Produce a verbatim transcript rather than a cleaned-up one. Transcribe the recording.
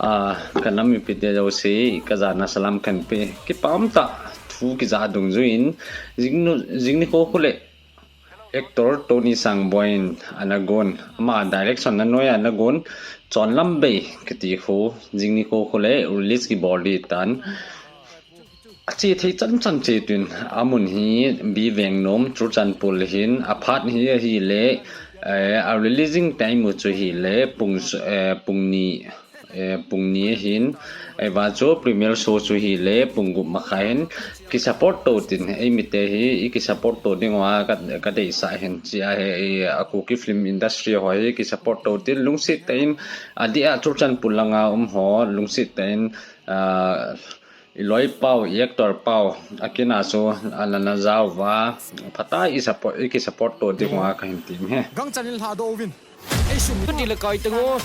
A, ka nam mipite jouse, ka jana salam kahin pe. Kipah umtah thu kija dungjuiyin, jingnu, jingni kho khu le actor Tony Sangboiyin ana gon, ama direction na noiya ana gon, Chonlam Bei kiti khu, jingni kho khu le release kibol ding ahitan. Ache thei chanchan che tun, amun hi B Vengnom, Churachandpur hin, aphat hi ahile, eh, a releasing time u chu hile, pung, eh, pung ni, eh, pung ni ahin, ahivang chu premiere show chu hile, pung gup makhai hin, kisupport to tin, eimite hi, ikisupport to dinguva ka, kadeisah ahin, chia hi, eh, a Kuki film industry ho hi, kisupport to tin, lungset tah in, adeh a Churachandpur langa um ho, lungset tah in, ah, iloi pau, i actor pau, akina chu, ana na jaova, phatah in isupport, ikisupport to dinguva kahin tem e. Gangchan in lhahdoh uvin. Ei sum. Kati le kai tengo.